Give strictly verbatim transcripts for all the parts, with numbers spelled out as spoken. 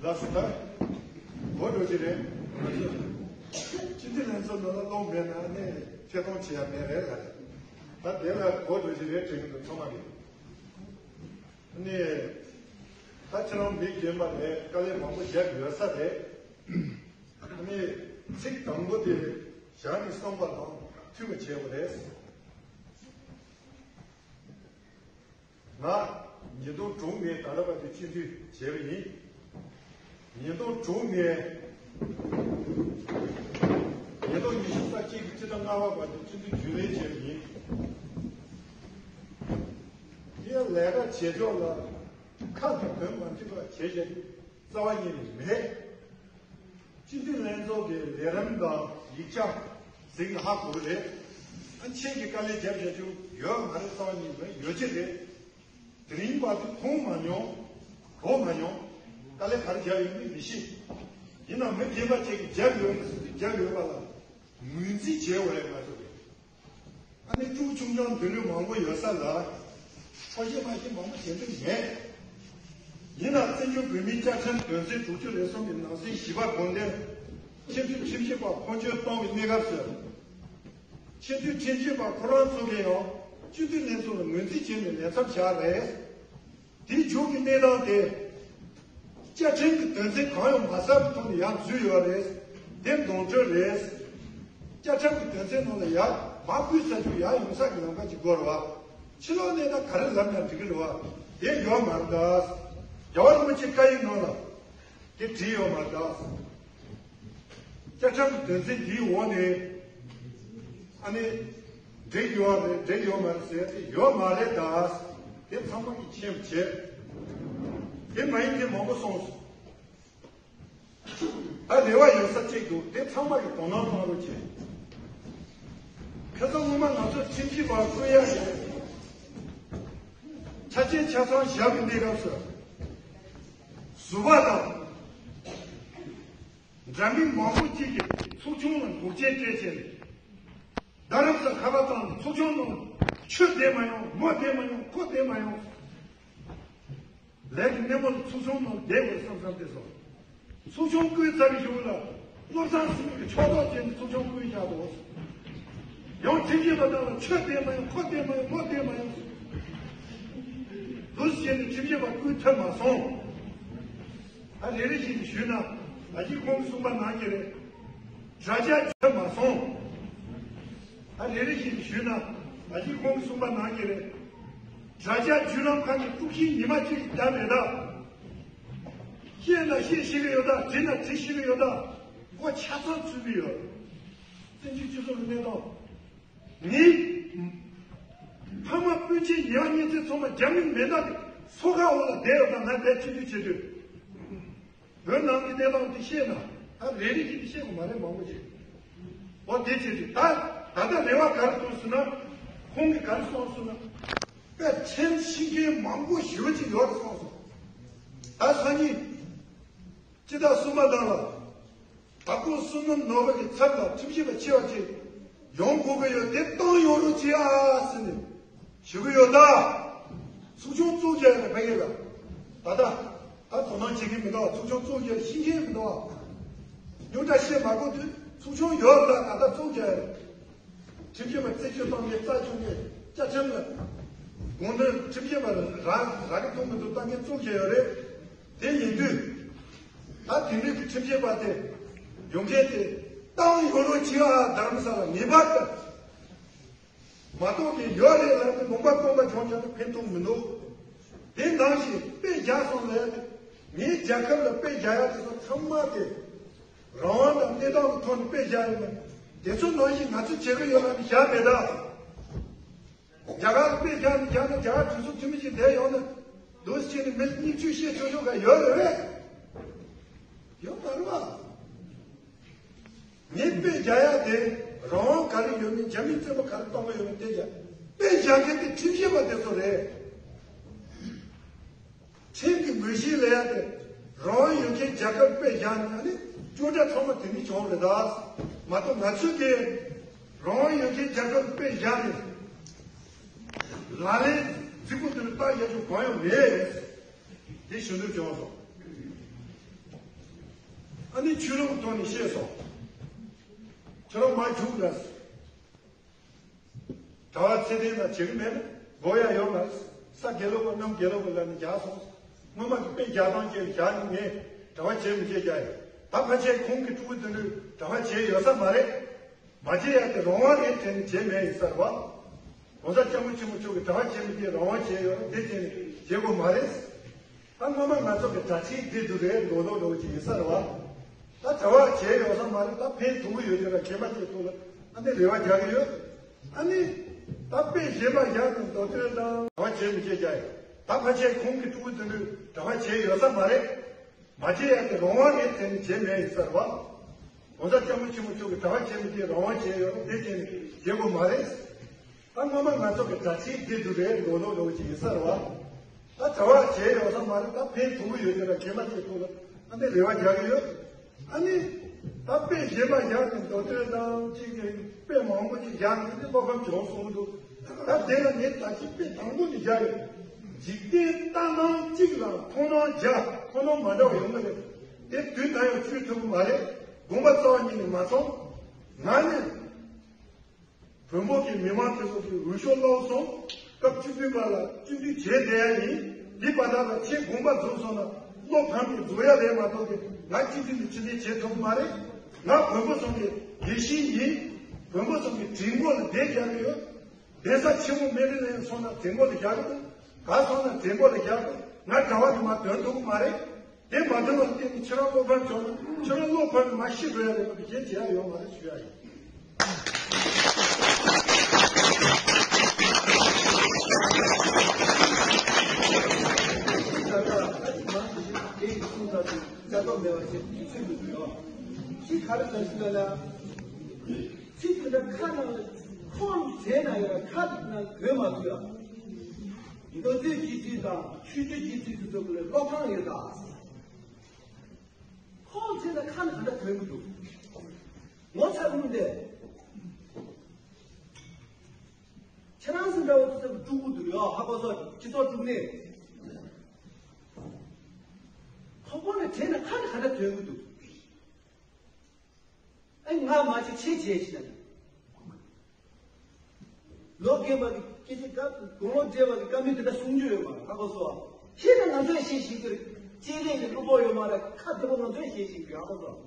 ལགས་སོ། ད་གོ་འགྲོ་གི་རེད། སྤྱི་འཐུས་ལྷན་ཚོགས་ནང་ལ་སློབ་མེད་ན་ནི་ཐད་གཏོང་བྱེད་ཡ་མེད་རེད་ལ། ད་དེ་ལ་གོ་འགྲོ་གི་རེད་དྲན་གི་འདུག་ཚང་མ་གི། ནི་ད་ཁྱེད་རང་མི་རྒན་པ་རེད། དཀའ་ལས་མང་པོ་བརྒྱབ་ཡོད་ས་རེད། ནི་ཚིག་དང་པོ་དེ་བཞག་ནས་གསུངས་པ་དང་མཐུན་པ་བྱས་པ་རེད། ང་ཉིས་སྟོང་དྲུག་ནས་ད་ལྟ་བར་དུ་སྤྱི་འཐུས་བྱས་པ་ཡིན། ཉིས་སྟོང་དྲུག་ནས་ཉིས་སྟོང་ཉི་ཤུ་རྩ་གཅིག་གི་སྤྱི་ཟླ་ལྔ་པ་བར་དུ་སྤྱི་འཐུས་རྒྱུན་ལས་བྱས་པ་ཡིན། དེ་ལས་ཀ་བྱེད་ཕྱོགས་ལ་ཁ་དང་དོན་མ་མཐུན་པ་བྱེད་བཞིན་རྩ་བ་ཉིད་ནས་མེད། སྤྱི་འཐུས་ལྷན་ཚོགས་ཀྱི་ལས་རིམ་དང་ཡིག་ཆ་ཟིན་ཧ་གོ་གི་རེད། ཨ་ཁྱེད་ཀྱིས་དཀའ་ལས་བརྒྱབ་བཞག་རྒྱུ་ཡོད་མ་རེད། རྩ་བ་ཉིད་ནས་ཡོད་ཀྱི་རེད། དེ་རིང་བར་དུ་མཐོང་མ་མྱོང་། གོ་མ་མྱོང་། དཀའ་ལས་ག་རེ་བརྒྱབ་ཡོད་མེད་མི་ཤེས། ཡིན་ནའང་མི་རྒན་པ་ཅིག་གིས་བརྒྱབ་ཡོད་མེད་ཟེར་དུས་བརྒྱབ་ཡོད་པ་ལ་ངོས་འཛིན་བྱས་པ་རེད་ང་ཚོ་གིས། ཨ་ནི་སྤྲུལ་ཆུང་ཆུང་འདི་འདྲ་མང་པོ་ཡོད་ས་ལ་ཁོ་ཤེས་མ་ཤེས་མང་པོ་བྱེད་འདོད་མེད། ཡིན་ནའང་བཙན་བྱོལ་བོད་མིའི་བཅའ་ཁྲིམས་དོན་ཚན་དྲུག་ཅུ་རེ་གསུམ་གྱི་ནང་གསེས་བཞི་པ་དགོངས་དོན། སྤྱི་འཐུས་ཁྲིམས་ཞིབ་པ་འཕོ་འགྱུར་གཏོང་བའི་གནས་སྐབས་སུ། སྤྱི་འཐུས་ཁྲིམས་ཞིབ་པ་ཁོ་རང་ཚོ་གིས་ཡང་སྤྱི་འཐུས་ལྷན་ཚོགས་ལ་ངོས་འཛིན་བྱས་ནས་ལས་ཚབ་བཞག་རེད། དེའི་མཇུག་གི་གནས་སྟངས་དེ། བཅའ་ཁྲིམས་ཀྱི་དོན་ཚན་གང་ཡང་མ་གསལ་བའི་ཐོག་ནས་ཡར་འཛུལ་ཡོད་རེད། དེ་ནོར་འཁྲུལ་རེད། བཅའ་ཁྲིམས་ཀྱི་དོན་ཚན་ནང་ལ་ཡར་མར་བཀོད་ཚར་རྒྱུ་ཡར་ཡོང་ས་ཀྱི་ལམ་ཁ་ཅིག་དགོས་རེད་བ། ཕྱི་ལོགས་ནས་ད་ག་རེ་ལབ་ན་འགྲིག་གི་རེད་བ། དེ་ཡོད་མ་རེད་ད། རྒྱལ་བ་རིན་པོ་ཆེའི་བཀའ་ཡིག་ནང་ལ་དེ་བྲིས་ཡོད་མ་རེད་ད། བཅའ་ཁྲིམས་ཀྱི་དོན་ཚན་འདིའི་འོག་ནས་ཨ་ནི་འགྲིག་ཡོད་རེད་འགྲིག་ཡོད་མ་རེད་ཟེར་ཏེ་ཡོད་མ་རེད་ད། དེ་ཚང་མ་གིས་མཁྱེན་པ་བྱས། དེ་མ་ཡིན་མཁན་མང་པོ་གསུངས་སོང་། ད་རེ་བ་ཡོད་ས་གཅིག་འདུག་དེ་ཚང་མ་གིས་དོ་སྣང་གནང་རོགས་བྱས། ཁ་སང་སྔོན་མ་ང་ཚོ་ཁྲིམས་ཞིབ་པ་བསྐོ་ཡག་གི་ཆ་རྐྱེན་ཆ་ཚང་བཞག་པའི་གནས་སྐབས་སུ་ཟུར་པ་དང་། འདྲ་མིན་མང་པོ་གཅིག་གིས་ཚོགས་ཆུང་ལ་འགོག་རྐྱེན་སྤྲད་བྱས་ནས། རྡ་རམ་ས་ཁ་པར་བཏང་ནས་ཚོགས་ཆུང་ནང་ཆོས་བསྡད་མ་ཡོང་མོ་བསྡད་མ་ཡོང་ཁོ་བསྡད་མ་ཡོང་། ལས་ཀྱི་སྣེ་མོ་ལ་ཚོགས་ཆུང་ནང་བསྡད་དགོས་བསམ་བསམ་བསྡད་སོང་། ཚོགས་ཆུང་བསྐོས་ཚར་བའི་གཞུག་ལ་བློ་བཟང་སེང་གེ་ཕྱོགས་གཏོགས་བྱས་ནས་ཚོགས་ཆུང་བསྐོས་བཞག་འདུག་ཡང་ཁྲིམས་ཞིབ་པ་རྣམས་ལ་ཆོས་བསྡད་མ་ཡོང་ཁོ་བསྡད་མ་ཡོང་མོ་བསྡད་མ་ཡོང་། འདུག་སེ་བྱས་ནས་ཁྲིམས་ཞིབ་པ་བསྐོས་ཐུབ་མ་སོང་། ད་རེ་རེ་བཞིན་ཞུས་ན་ད་ཅི་ཁོང་གིས་གསུངས་པ་ནང་བཞིན་རེད། དྲ་རྒྱ་བརྒྱུད་མ་སོང་། ད་རེ་རེ་བཞིན་ཞུས་ན་ད་ཅི་ཁོང་གིས་གསུངས་པ་ནང་བཞིན་རེད། དྲ་རྒྱ་བརྒྱུད་ལམ་ཁག་གི་དཀྲུག་ཤིང་ཉི་མ་གཅིག་བརྒྱབ་མེད་ད། བཤད་ན་བཤད་ཤེས་ཀྱི་ཡོད་ད། བྲིས་ན་བྲིས་ཤེས་ཀྱི་ཡོད་ད། མགོ་ཆ་ཚང་ཚུད་ཀྱི་ཡོད། བཙན་བྱོལ་སྤྱི་ཚོགས་ཀྱི་གནས་སྟངས། ངའི་ཕ་མ་སྤུན་མཆེད་ཉེ་བ་གཉེན་ཚན་ཚང་མ་རྒྱ་མི་མེ་མདའ་གི་སོ་ཁ་འོག་ལ་བསྡད་ཡོད་ད། ང་བསྡད་ཁྲིམས་གཏུག་བྱེད་དུས། བོད་ནང་གི་གནས་སྟངས་དེ་ཤེས་ན་ད་རེ་རེ་བཞིན་དུ་ཤེས་དགོས་མ་རེད་མང་པོ་ཞིག་འོ་དེ་བྱེད་དུས་ད་ད་ལྟ་རེ་བ་ག་རེ་བཏོན་སོང་ན། ཁོང་གིས་ག་རེ་གསུངས་སོང་ན། དཔེ་ཁྲིམས་ཤེས་མཁན་མང་པོ་ཞེ་པོ་ཅིག་ཡོད་རེད་གསུངས་སོང་། ད་སང་ཉིན་སྤྱི་ཟླ་གསུམ་པ་ནང་ལ་ད་ཁོང་བསོད་ནམས་ནོར་བུ་གི་ཚབ་ལ་ཁྲིམས་ཞིབ་པ་ཆེ་བ་ཅིག་ཡོང་དགོས་ཀྱི་ཡོད། དེ་བཏང་ཡོང་རོགས་བྱེད་ཨ་ཟེར་ནས་ཞུ་གི་ཡོད་ད། ཚོགས་ཆུང་བཙུགས་རྒྱུ་ཡིན་ཕ་གི་ལ། ད་ལྟ་ད་དོ་སྣང་བྱེད་ཀྱི་མི་འདུག་ཚོགས་ཆུང་བཙུགས་རྒྱུ་ཤེས་ཀྱི་མི་འདུག་རྙོག་དྲ་བཤད་མ་དགོས་དུས་ཚོགས་ཆུང་ཡོད་ད། ད་ལྟ་བཙུགས་རྒྱུ་ཡིན། ཁྲིམས་ཞིབ་པ་རྩད་གཅོད་གཏོང་མཁན་རྩ་ཆུང་མཁན་བཅའ་ཁྲིམས་ལ་དགོངས་དོན་ཁྲིམས་ཞིབ་པ་རང་རང་གི་ཐུགས་མི་འདུག་བཏང་མཁན་བཙུགས་བྱས་ཡོད་རེད། དེ་ཡིན་དུས་ད་དེ་འདྲའི་གི་ཁྲིམས་ཞིབ་པ་དེ་ཡོང་མཁན་དེ་བཏང་ཡོང་རོགས་བྱེད་ཨ། རྡ་རམ་ས་ལ་ངེས་པར་དུ་མ་གཏོགས་ཀྱི་ཡོད་རེད་ལབ་ནས་ལུང་པ་སྟོང་པ་བྱུང་ཀྱང་ཕན་ཐོགས་མི་འདུག་དེ་ནང་བཞིན་དཔེ་བཞག་སོང་ལབ་ནས་ངའི་རྒྱལ་ཁབ་ལ་དཔེ་བཞག་ཡག་དེ་ཚོ་ཚང་མ་དེ། རང་དབང་དང་གནས་སྟངས་ཀྱི་ཐོག་ནས་དཔེ་བཞག་ཡོད་མ་རེད། དེ་ཚོ་ནང་བཞིན་ང་ཚོས་བྱེད་ཀྱི་ཡོད་ལབ་ནས་བཞག་མེད་ད། རྒྱ་གར་དཔེ་བཞག་ནས་བཞག་ན་རྒྱ་གར་གྲོས་ཚོགས་འཐུས་མི་ཞིག་བསྡད་ཡོང་ན་འདུག་སེ་བྱས་ནས་མི་གཉིས་བཅུ་བཤད་ཆོག་ཆོག་ག་ཡོད་རེད་པས། ཡོད་མ་རེད་པ། ངས་དཔེ་བཞག་ཡག་དེ་རང་དབང་ག་རེ་ཡོད་མིན། རྒྱ་མིས་བཙན་པོ་ག་རེ་གཏོང་གི་ཡོད་མིན་དེ་བཞག་དཔེ་བཞག་མཁན་དེ་ཁྲིམས་ཞིབ་པ་དེ་ཚོ་རེད། ཁྲིམས་ཀྱི་ངོས་བཞེས་ལས་ཡ་དེ་རང་དབང་ཡོད་མཁན་རྒྱལ་ཁབ་དཔེ་བཞག་ནས་ཨ་ནི་སྐྱོན་ཆ་ཚང་མ་དེ་ནས་བྱུང་རེད་ད། མ་གཏོགས་ང་ཚོས་དེ་རང་དབང་ཡོད་མཁན་རྒྱལ་ཁབ་དཔེ་བཞག་ནས་ལག་ལེན་རྫིག་པོ་དེ་ལ་བལྟ་ཡ་ཆོག་གང་ཡང་མེད། དེ་ཞུ་འདོད་བྱུང་སོང་། ཨ་ནི་ཆོས་ལུགས་ཐོག་ནས་བཤད་སོང་། ཁྱོད་རང་མ་བྱུང་ལ། གྲྭ་པ་ཚད་ལྡན་ལ་བྱེད་ཀྱི་མེད་ན་དགོས་ཡ་ཡོད་མ་རེད། ས་དགེ་ལུགས་པ་གནམ་དགེ་ལུགས་པ་ལ་ནི་རྒྱག་སོང་། སྔོན་མ་གི་དཔེ་རྒྱག་སྟངས་བཅས་རྒྱག་ནི་ངས་གྲྭ་པ་བྱེད་མི་བྱེད་རྒྱག་ཡོད། ད་ཕལ་ཆེར་ཁོང་གི་ཕྲུ་གུ་དེ་འདྲ་གྲྭ་པ་བྱེད་ཡོད་ས་མ་རེད། མ་བྱེད་ཡ་དེ་རང་དབང་རེད་དྲན་ནས་བྱེད་མེད་ཡིན་ས་རེད་བ། ༸གོང་ས་༸སྐྱབས་མགོན་ཆེན་པོ་མཆོག་གིས་གྲྭ་པ་བྱེད་མི་དེ་རང་དབང་བྱས་ཡོད་རེད། དེ་བྱས་ནས་བྱེད་དགོས་མ་རེད། ད་སྔོན་མ་ང་ཚོ་གི་གྲྭ་ཆས་འདི་འདུག་རེད་མདོག་མདོག་འདྲ་བོ་ཅིག་ཡིན་ས་རེད་བ། ད་གྲྭ་པ་བྱས་ཡོད་ས་མ་རེད། ད་ཕན་ཐོགས་ཀྱི་ཡོད་དེ་ལ་མཁས་པ་ཅིག་ཐུག་ལ་ཨ་ནི་རེ་བ་རྒྱག་གི་ཡོད། ཨ་ནི་ད་དཔེ་གཞན་པ་རྒྱག་ནས་མདོ་སྟོད་དང་གྲྭ་པ་བྱས་མི་བྱེད་རྒྱག་ཡོད། ད་ཕལ་ཆེར་ཁོང་གི་ཕྲུ་གུ་དེ་འདྲ་གྲྭ་པ་བྱས་ཡོད་ས་མ་རེད། མ་བྱེད་ཡ་དེ་རང་དབང་རེད་དྲན་ནས་བྱེད་མེད་ཡིན་ས་རེད་བ། ༸གོང་ས་༸སྐྱབས་མགོན་ཆེན་པོ་མཆོག་གིས་གྲྭ་པ་བྱེད་མི་དེ་རང་དབང་བྱས་ཡོད་རེད། དེ་བྱས་ནས་བྱེད་དགོས་མ་རེད། ད་སྔོན་མ་ང་ཚོ་གི་གྲྭ་ཆས་འདི་འདུག་རེད་མདོག་མདོག་འདྲ་བོ་ཅིག་ཡིན་ས་རེད་བ། ད་གྲྭ་པ་བྱས་ཡོད་ས་མ་རེད། ད་ཕན་ཐོགས་ཀྱི་ཡོད་དེ་ལ་མཁས་པ་ཅིག་ཐུག་ལ་ཨ་ནི་རེ་བ་རྒྱག་གི་ཡོད། ཨ་ནི་ད་དཔེ་གཞན་པ་རྒྱག་ནས་མདོ་སྟོད་དང་ཅིག་གི་དཔེ་མང་པོ་ཅིག་རྒྱག་ནས་འདི་སློབ་ཁང་བྱུང་སོང་འདུག་ད་དེ་ལ་ངས་ད་ཅི་དཔེ་དང་པོ་ནས་བཞག་ཡོད། འཇིག་རྟེན་ལྟ་སྣང་གཅིག་ལ་མཐོང་སྣང་བརྒྱ། མཐོང་སྣང་མ་འདྲ་བ་ཡོང་གི་རེད། དེ་དུས་ད་ཡང་ཚུལ་ཐུབ་ཀྱི་མ་རེད། དགོངས་པ་རྩ་བ་ཉིད་ནས་མ་ཚོམས། ང་ནི་བོན་པོ་གི་མི་མང་དེ་ཚོ་གི་འོས་ཤོག་བླངས་སོང་། སྐབས་བཅུ་བདུན་པ་ལ་བཅུ་བདུན་བྱས་བསྡད་ཡ་ཡིན། འདི་པ་ད་ལ་ཁྱེད་དགོངས་པ་རྫོགས་སོང་ན་བློ་ཕམ་གྱི་རྫོགས་ཡ་རེད་མ་གཏོགས་ཏེ་ང་བཅུ་བདུན་གྱི་ཕྱི་ནས་བྱེད་ཐུབ་ཀྱི་མ་རེད། ང་བོན་པོ་ཚོ་གི་དགེ་བཤེས་ཡིན། བོན་པོ་ཚོ་གི་གྲོས་འགོ་ལ་བསྡད་རྒྱག་གི་ཡོད། གདན་ས་ཆེན་མོ་སྨན་རི་ལ་ཡང་སོང་ན་གྲོས་འགོ་ལ་བཞག་གི་འདུག་ག་སོང་ན་གྲོས་འགོ་ལ་བཞག་གི་འདུག་ང་གྲྭ་པ་དེ་མར་འདོན་ཐུབ་ཀྱི་མ་རེད། དེ་མ་འདོན་པར་བརྟེན་ནས་ཁྱེད་རང་བློ་ཕམ་བྱུང་ན་ཁྱེད་རང་བློ་ཕམ་ནས་མར་ཤི་འགྲོ་ཡ་རེད་མ་གཏོགས་གཞན་བྱེད་ཡ་ཡོད་མ་རེད་ཞུ་ཡ་ཡིན། ཁྱི་ག་རེ་ཟ་ཞིག་ལ་ལ། ཚིག་དེ་འདྲ་ཁ་ནང་ལ་ཁོང་བྱས་ན་ཡང་ཁ་ནང་གོས་མ་ཐུབ་ཡ། མདོ་སྟོད་སྤྱི་འཐུས་དང་ཆོས་བརྒྱུད་སྤྱི་འཐུས་ཚོ་ལ་སློབ་ཁང་ཡོད་ད། ཁོང་བྱས་ན་ཁ་ནང་ག་འདྲ་གོན་གི་འདུག་ངོ་ཚ་གི་མི་འདུག་ཁྱེད་རང་ཚོ་འདྲ་བོ་དེ་ཚོ་དཀྲུག་གི་འདུག་ཡ། ཧ་གོ་སོང་། སྤྱི་ཚོགས་དཀྲུག་ནས། ཁོ་བོ་ནས་བྲེལ་ན་ཁ་ནས་ག་འདྲ་ཐོན་གི་འདུག་ཨེ་ང་མ་བྱེད་ཁྱེད་བྱེད་ཤི་ན། ལོ་རྒན་པ་གི་སྐད་ཆ་བཀའ་དགུང་ལོ་བགྲེས་པ་གི་བཀའ་མོལ་དེ་འདྲ་གསུང་རྒྱུ་ཡོད་མ་རེད། ཧ་གོ་སོང་། ཁྱེད་ནས་ང་ཚོས་ཤེས་ཤིག་གི་རེད། སྤྱི་ལས་ཀྱི་གླུ་བོ་ཡོད་མ་རེད། ཁ་བདེ་པོ་ང་ཚོས་ཤེས་ཤིག་གི་ཧ་གོ་སོང་།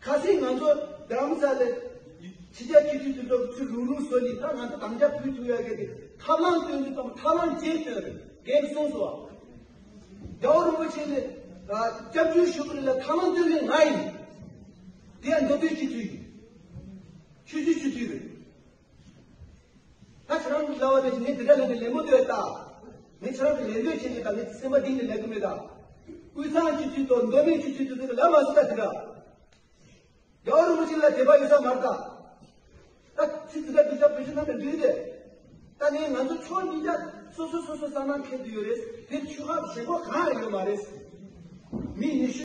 ཁ་སང་ང་ཚོ་རྡ་རམ་ས་ལའི་ཕྱི་རྒྱལ་སྤྱི་འཐུས་དེ་ཚོ་ཚུར་རུག་རུག་བཟོ་ནས་ད་ང་ཚོ་དམ་བཅའ་ཕུལ་ཐུབ་ཡ་གི་དེ་ཐབས་ལམ་སྟོན་རྒྱུ་དང་ཐབས་ལམ་བཅས་སྟོན་རེད། རྒན་གསུངས་སོང་། རྒྱལ་བ་རིན་པོ་ཆེ་ནས་སྐྱབས་བཅོལ་ཞུ་གི་རེད་ལ་ཐབས་ལམ་སྟོན་མཁན་ང་ཡིན། དེ་ཡང་མདོ་སྟོད་སྤྱི་འཐུས་ཡིན། ཆོས་བརྒྱུད་སྤྱི་འཐུས་རེད། ད་ཁྱེད་རང་གི་ལབ་པ་དེ་ངས་དེ་འདྲ་ལབ་ནས་ལེན་པོ་འདོད་ད། ངས་ཁྱེད་རང་གི་ལེན་འདོད་བྱེད་ཀྱི་ད། ངས་སེམས་པ་གཏིང་ནས་ལེན་གི་མེད་ད། དབུས་གཙང་སྤྱི་འཐུས་དང་མདོ་སྨད་སྤྱི་འཐུས་དེ་ཚོ་གི་ལབ་མ་སྲིད་ད་དེ་འདྲ། རྒྱལ་བ་རིན་པོ་ཆེ་ལ་དད་པ་ཡོད་ས་མ་རེད་ད། ད་ཚིག་འདི་འདྲ་འདི་འདྲ་བོད་ཕྱི་ནང་དུ་འདུས་ཏེ། ད་ངས་ང་ཚོ་ཕྱོགས་གཉིས་ཀ་སོ་སོ་སོ་སོ་གསང་སྔགས་མཁན་དུ་ཡོད་རེད། དེ་ཆོས་ཁག་ཞེ་པོ་གང་ཡང་ཡོད་མ་རེད། མི་ཉི་ཤུ།